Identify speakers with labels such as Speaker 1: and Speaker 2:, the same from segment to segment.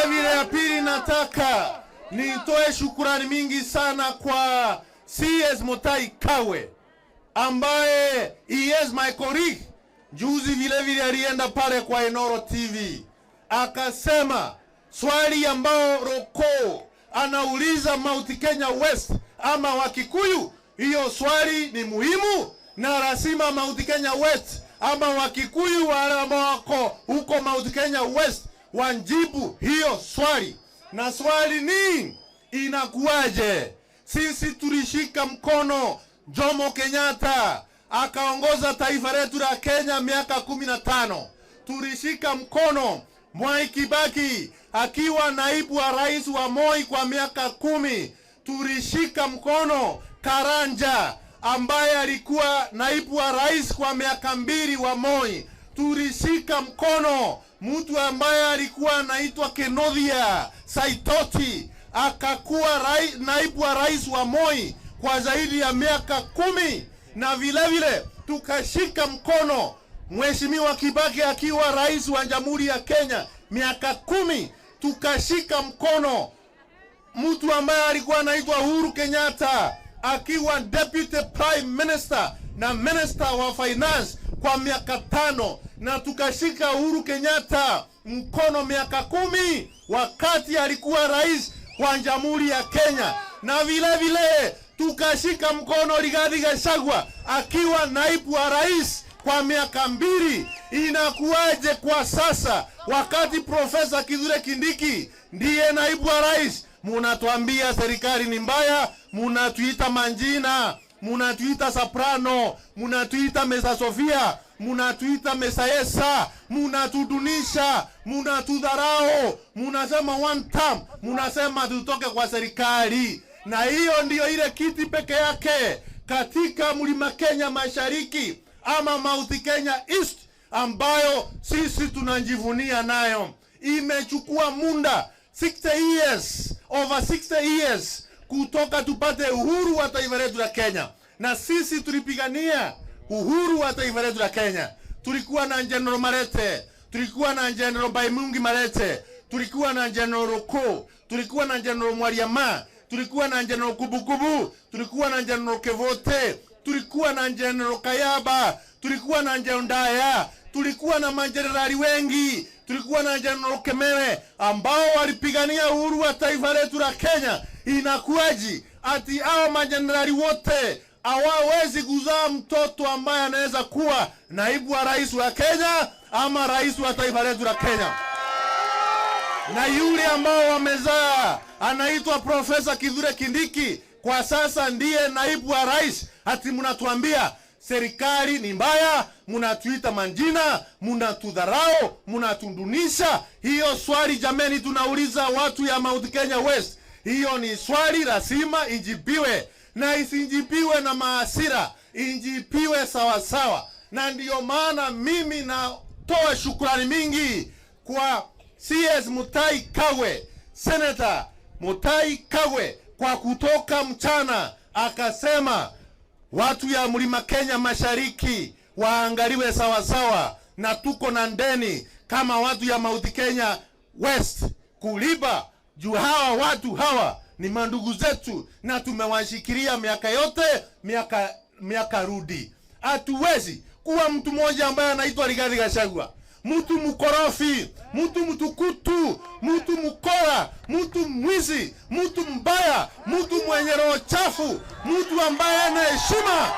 Speaker 1: Vile ya pili, nataka nitoe shukurani mingi sana kwa CS Mutahi Kagwe ambaye he is my colleague. Juzi vile vile alienda pale kwa Inoro TV akasema swali ambao Roko anauliza Mount Kenya West ama Wakikuyu, hiyo swali ni muhimu na lazima Mount Kenya West ama Wakikuyu wale ambao wako huko Mount Kenya West wajibu hiyo swali. Na swali ni, inakuwaje sisi tulishika mkono Jomo Kenyatta akaongoza taifa letu la Kenya miaka 15. Tulishika mkono Mwai Kibaki akiwa naibu wa rais wa Moi kwa miaka 10. Tulishika mkono Karanja ambaye alikuwa naibu wa rais kwa miaka 2 wa Moi. Tulishika mkono mtu ambaye alikuwa anaitwa Kinuthia Saitoti akakuwa naibu wa rais wa Moi kwa zaidi ya miaka 10, na vile vile tukashika mkono Mheshimiwa Kibaki akiwa rais wa Jamhuri ya Kenya miaka 10. Tukashika mkono mtu ambaye alikuwa anaitwa Uhuru Kenyatta akiwa deputy prime minister na minister wa finance kwa miaka 5, na tukashika Uhuru Kenyatta mkono miaka 10 wakati alikuwa rais wa Jamhuri ya Kenya, na vile vile tukashika mkono Rigathi Gachagua akiwa naibu wa rais kwa miaka 2. Inakuwaje kwa sasa wakati Profesa Kithure Kindiki ndiye naibu wa rais, munatuambia serikali ni mbaya, munatuita manjina, munatuita soprano, munatuita Mesa Sofia, munatuita Mesa munatudunisha, munatudharau, munasema one term, munasema tutoke kwa serikali. Na hiyo ndiyo ile kiti peke yake katika Mlima Kenya Mashariki ama Mount Kenya East ambayo sisi tunajivunia nayo. Imechukua muda 60 years, over 60 years kutoka tupate uhuru wa taifa letu la Kenya, na sisi tulipigania uhuru wa taifa letu la Kenya. Tulikuwa na General Marete, tulikuwa na General Baimungi Marete, tulikuwa na General Roko, tulikuwa na General Mwariama, tulikuwa na General Kubukubu, tulikuwa na General Kevote, tulikuwa na General Kayaba, tulikuwa na General Ndaya, tulikuwa na majenerali wengi, tulikuwa na General Kemere ambao walipigania uhuru wa taifa letu la Kenya. Inakuwaji ati hao majenerali wote hawawezi kuzaa mtoto ambaye anaweza kuwa naibu wa rais wa Kenya ama rais wa taifa letu la Kenya? Na yule ambao wamezaa anaitwa Profesa Kithure Kindiki, kwa sasa ndiye naibu wa rais. Ati mnatuambia serikali ni mbaya, mnatuita manjina, mnatudharau, mnatudunisha. Hiyo swali jameni, tunauliza watu ya Mount Kenya West, hiyo ni swali lazima ijibiwe, na isijibiwe na mahasira, ijibiwe sawasawa. Na ndiyo maana mimi natoa shukrani mingi kwa CS Mutahi Kagwe, Senator Mutahi Kagwe, kwa kutoka mchana akasema watu ya Mlima Kenya Mashariki waangaliwe sawasawa, na tuko na ndeni kama watu ya Mount Kenya West kulipa juu hawa watu hawa ni mandugu zetu na tumewashikilia miaka yote, miaka rudi. Hatuwezi kuwa mtu mmoja ambaye anaitwa Rigathi Gachagua, mtu mkorofi, mtu mtukutu, mtu mkora, mtu mwizi, mtu mbaya, mtu mwenye roho chafu, mtu ambaye hana heshima.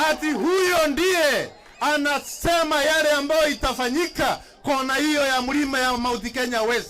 Speaker 1: Ati huyo ndiye anasema yale ambayo itafanyika kona hiyo ya mlima ya Mount Kenya West.